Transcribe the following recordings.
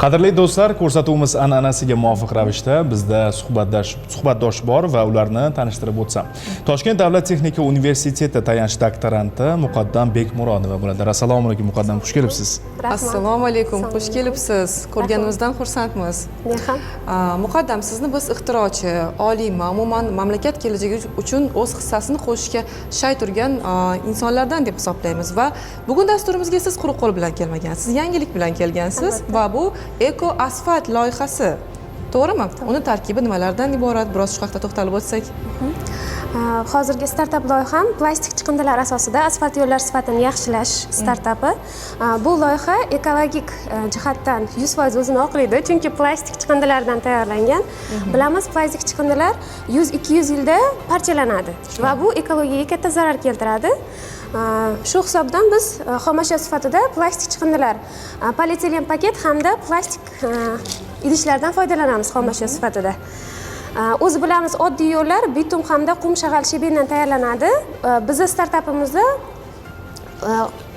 Qadrli do'stlar, ko'rsatuvimiz an'anasiga muvofiq ravishda bizda suhbatdosh bor va ularni tanishtirib o'tsam. Toshkent davlat texnika universiteti tayanch doktoranti Muqaddam Bekmurodova bo'ladilar. Assalomu alaykum, Muqaddam, xush kelibsiz. Rahmat. Assalomu alaykum, xush kelibsiz. Ko'rganimizdan xursandmiz. Men ham. Muqaddam, sizni biz ixtirochi, olima, umuman mamlakat kelajagi uchun o'z hissasini qo'shishga shay turgan insonlardan deb hisoblaymiz va bugun dasturimizga siz quruq qo'l bilan kelmagansiz, yangilik bilan kelgansiz va bu eko asfalt loyihasi. To'g'rimi? Uni tarkibi nimalardan iborat? Biroz shu haqda to'xtalib o'tsak. Hozirgi startap loyiham plastik chiqindilar asosida asfalt yo'llar sifatini yaxshilash startapi. Bu loyiha ekologik jihatdan 100% o'zini oqlaydi, chunki plastik chiqindilardan tayyorlangan. Bilamiz, plastik chiqindilar 100-200 yilda parchalanadi va bu ekologiyaga katta zarar keltiradi. Shu hisobdan biz xomashyo sifatida plastik chiqindilar, polietilen paket hamda plastik idishlardan foydalanamiz xomashyo sifatida. O'zi bilamiz, oddiy yo'llar bitum hamda qum shag'al shebendan tayyorlanadi. Bizni startapimizda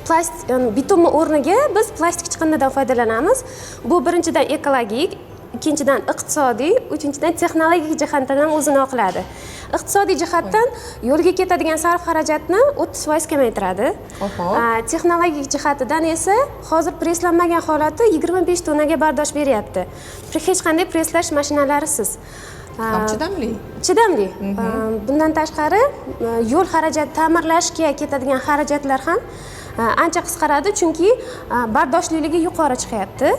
plastik bitumni o'rniga biz plastik chiqindidan foydalanamiz. Bu birinchidan ekologik, ikkinchidan iqtisodiy, uchinchidan texnologik jihatdan ham o'zini oqladi. Iqtisodiy jihatdan yo'lga ketadigan sarf xarajatni 30% kamaytiradi. Texnologik jihatidan esa hozir presslanmagan holati 25 tonnaga bardosh beryapti, hech qanday presslash mashinalarisiz. Ham chidamli. Chidamli. Bundan tashqari, yo'l xarajat ta'mirlashga ketadigan xarajatlar ham ancha qisqaradi, chunki bardoshliligi yuqori chiqyapti.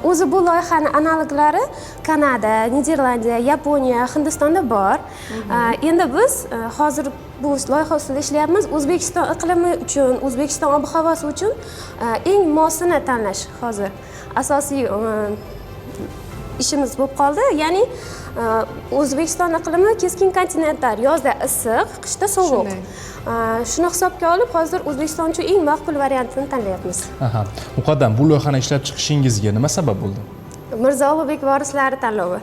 O'zi bu loyihani analoglari Kanada, Niderlandiya, Yaponiya, Hindistonda bor. Endi biz hozir bu loyiha ustida ishlayapmiz. O'zbekiston iqlimi uchun, O'zbekiston ob havosi uchun eng mosini tanlash hozir asosiy ishimiz bo'lib qoldi. Ya'ni O'zbekiston iqlimi keskin kontinental, yozda issiq, qishda sovuq. Shuni hisobga olib, hozir O'zbekiston uchun eng maqbul variantini tanlayapmiz. Aha. Muqaddam, bu loyihani ishlab chiqishingizga nima sabab bo'ldi? Mirzo Ulug'bek vorislari tanlovi.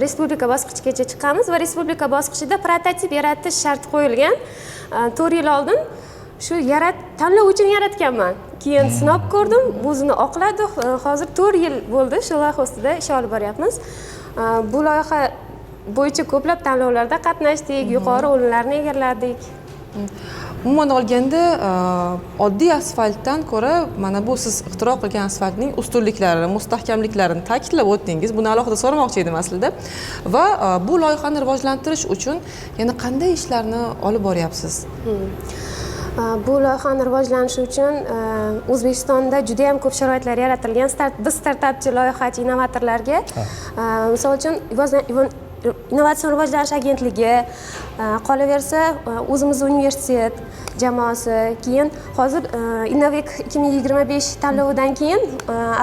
Respublika bosqichigacha chiqqanmiz va respublika bosqichida prototip yaratish sharti qo'yilgan. 4 yil oldin shu tanlov uchun yaratganman. Keyin sinab ko'rdim, o'zini oqladi. Hozir 4 yil bo'ldi, shu loyiha ustida ish olib boryapmiz. Bu loyiha bo'yicha ko'plab tanlovlarda qatnashdik, yuqori o'rinlarni egalladik. Umuman olganda, oddiy asfaltdan ko'ra mana bu siz ixtiro qilgan asfaltning ustunliklarini, mustahkamliklarini ta'kidlab o'tdingiz. Buni alohida so'ramoqchi edim aslida. Va bu loyihani rivojlantirish uchun yana qanday ishlarni olib boryapsiz? Bu loyihani rivojlanishi uchun O'zbekistonda juda yam ko'p sharoitlar yaratilgan biz startapchi, loyihachi, innovatorlarga. Misol uchun, Innovatsion rivojlanish agentligi, qolaversa, o'zimizni universitet jamoasi, keyin hozir Innoweek 2025 tanlovidan keyin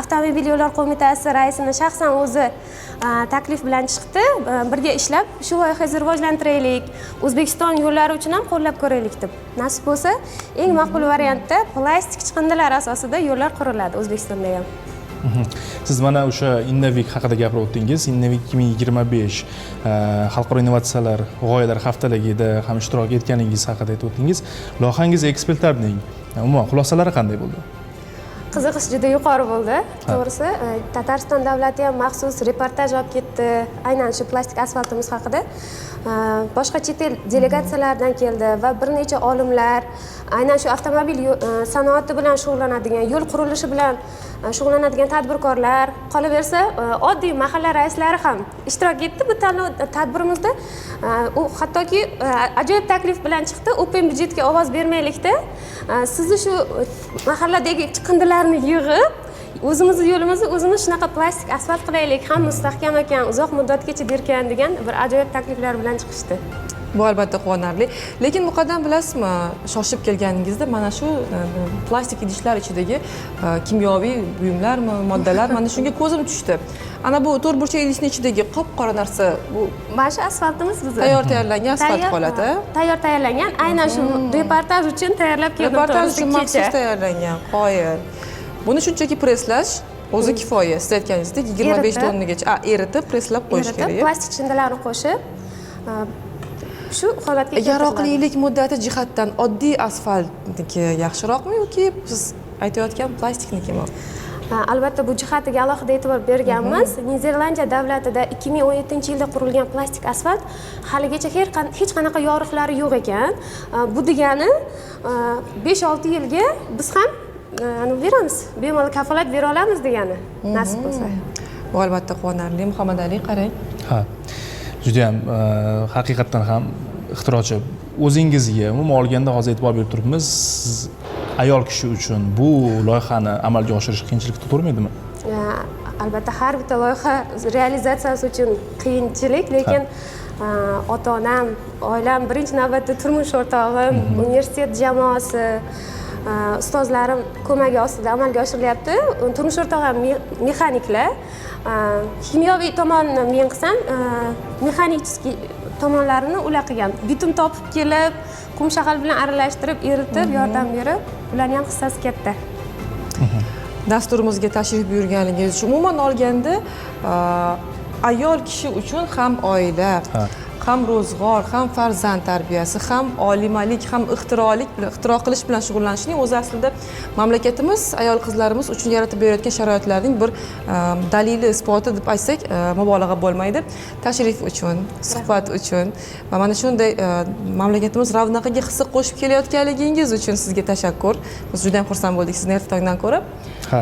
Avtomobil yo'llar qo'mitasi raisini shaxsan o'zi taklif bilan chiqdi, birga ishlab shu loyihangizni rivojlantiraylik, O'zbekiston yo'llari uchun ham qo'llab ko'raylik deb. Nasib bo'lsa, eng maqbul variantda plastik chiqindilar asosida yo'llar quriladi O'zbekistonda ham. Siz mana o'sha Innoweek haqida gapirib o'tdingiz. Innoweek 2025 xalqaro innovatsiyalar g'oyalar haftaligida ham ishtirok etganingiz haqida aytib o'tdingiz. Loyihangiz ekspertlarning umuman xulosalari qanday bo'ldi? Qiziqish juda yuqori bo'ldi, to'g'risi. Tatariston davlati ham maxsus reportaj olib ketdi aynan shu plastik asfaltimiz haqida. Boshqa chet el delegatsiyalardan keldi va bir necha olimlar, aynan shu avtomobil sanoati bilan shug'ullanadigan, yo'l qurilishi bilan shug'ullanadigan tadbirkorlar, qolaversa, oddiy mahalla raislari ham ishtirok etdi bu tanlov tadbirimizda. U hattoki ajoyib taklif bilan chiqdi: open byudjetga ovoz bermaylikda, sizni shu mahalladagi chiqindilarni yig'ib, o'zimizni yo'limizni o'zimiz shunaqa plastik asfalt qilaylik, ham mustahkam ekan, uzoq muddatgacha berkan degan bir ajoyib takliflar bilan chiqishdi. Bu albatta quvonarli. Lekin, Muqaddam, bilasizmi, shoshib kelganingizda mana shu plastik idishlar ichidagi kimyoviy buyumlarmi, moddalar, mana shunga ko'zim tushdi. Ana bu to'rtburchak idishni ichidagi qop qora narsa bu Mana shu asfaltimiz bizni. Tayyor tayyorlangan asfalt holati. Tayyor tayyorlangan, aynan shu reportaj uchun tayyorlab keldim. Reportaj To'g'risi, uchun maxsus kecha. tayyorlangan. Qoyil. Buni shunchaki presslash o'zi kifoya. Siz aytganingizdek, 25 Eritib. tonnagacha eritib, presslab qo'yish Eritib, kerak. plastik chiqindilarni qo'shib, shu holatga keltiriladi. Yaroqlilik muddati jihatdan oddiy asfaltniki yaxshiroqmi yoki siz aytayotgan plastiknikimi? Albatta, bu jihatiga alohida e'tibor berganmiz. Niderlandiya davlatida 2017-yilda qurilgan plastik asfalt haligacha hech qanaqa yoriqlari yo'q ekan. Bu degani 5-6 yilga biz ham anavi beramiz, bemalol kafolat bera olamiz degani, nasib bo'lsa. Bu albatta quvonarli. Muhammad Ali, qarang. Ha, judayam haqiqatdan ham ixtirochi. O'zingizga umuman olganda, hozir e'tibor berib turibmiz, siz ayol kishi uchun bu loyihani amalga oshirish qiyinchilik tug'dirmaydimi? Albatta, har bitta loyiha realizatsiyasi uchun qiyinchilik, lekin ota onam, oilam, birinchi navbatda turmush o'rtog'im, universitet jamoasi, ustozlarim ko'magi ostida amalga oshirilyapti. Turmush o'rtog'im mexaniklar. Kimyoviy tomonini men qilsam, механический tomonlarini ular qilgan. Bitum topib kelib, qum shag'al bilan aralashtirib, eritib, yordam berib, ularni ham hissasi katta. Dasturimizga tashrif buyurganligingiz uchun, umuman olganda, ayol kishi uchun ham oila, ham ro'zg'or, ham farzand tarbiyasi, ham olimalik, ham ixtirolik bilan, ixtiro qilish bilan shug'ullanishning o'zi aslida mamlakatimiz ayol qizlarimiz uchun yaratib berayotgan sharoitlarning bir dalili, isboti deb aytsak, mubolag'a bo'lmaydi. Tashrif uchun, suhbat uchun va mana shunday mamlakatimiz ravnaqiga hissa qo'shib kelayotganligingiz uchun sizga tashakkur. Biz juda ham xursand bo'ldik sizni erta tongdan ko'rib. Ha.